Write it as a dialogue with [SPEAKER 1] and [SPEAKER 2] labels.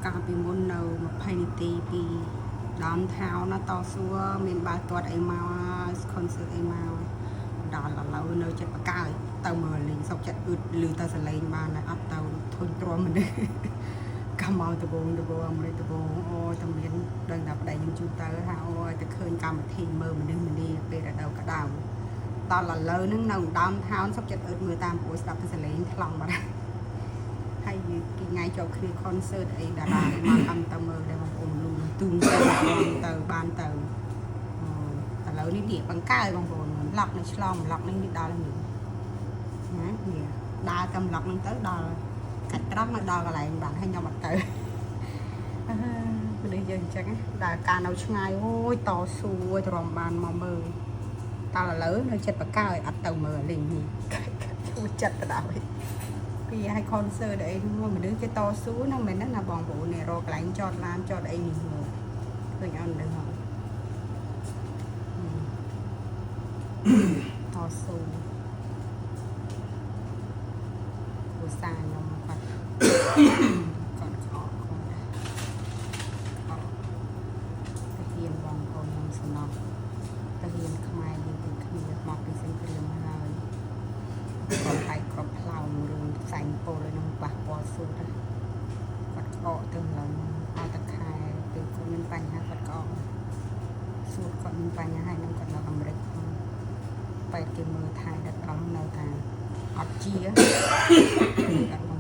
[SPEAKER 1] កាលពីមុននៅ20នាទីពី downtown ណាតសួរមានបាល់ទាត់អីមក concert អីមកដល់ឥឡូវនៅចិត្តបកើយទៅមើលលេងសុកចិត្តអ៊ឺតឮតែសលេងបានហើយអត់ទៅធុញទ្រាំមនុស្សកាមកដបងដបងអាមេរិកដបងអូយតែមានដឹងតែប្តីខ្ញុំជូនទៅថាអូយតែឃើញកម្មវិធីមើលមនុស្សម្នាពេលរដូវក្តៅដល់ឥឡូវហ្នឹងនៅ downtown សុកចិត្តអ៊ឺតមើលតាមពួយស្ដាប់តែសលេងថ្លង់បាត់ហើយគេថ្ងៃជាប់គ្នា concert អីតារាអីមកអំទៅមើលដែរបងប្អូនលូទូងទៅទៅបានទៅឥឡូវនេះនេះបង្កើបងប្អូនប្លុកនៅឆ្លងប្លុកនេះនេះដល់នេះណានេះដើរតាមប្លុកហ្នឹងទៅដល់កាច់ត្រង់នៅដល់កន្លែងបានហើយខ្ញុំអត់ទៅអឺមនុស្សយើងអញ្ចឹងដើរការនៅឆ្ងាយអូយតស៊ូទ្រាំបានមកមើលតើឥឡូវនៅចិត្តបកើឲ្យអត់ទៅមើលលេងនេះជួយចិត្តទៅដល់ពីឲ្យ concert អីនោះមនុស្សគេតស៊ូហ្នឹងមិនហ្នឹងណាបងប្អូននេះរកកន្លែងចតឡានចតអីនេះមើលឃើញអត់ដឹងហ៎តស៊ូឧស្សាហ៍ខ្ញុំគាត់គាត់ក្អកគាត់ក្អកទៅហ៊ានបងប្អូនខ្ញុំសំណប់ទៅហ៊ានខ្មែរយើងទាំងគ្នាមកពីសង្គ្រាមហើយគាត់តែក្របផ្លោងរឿងផ្សែងពលឲ្យនឹងប៉ះពាល់ស៊ូតគាត់ក្អកទៅឡើងអត់តខែពេលគាត់មានបញ្ហាគាត់ក្អកសួតគាត់មានបញ្ហាហើយនឹងគាត់នៅអាមេរិកផងបែរគេមើលថែដល់ដល់នៅថាអត់ជា អត់បង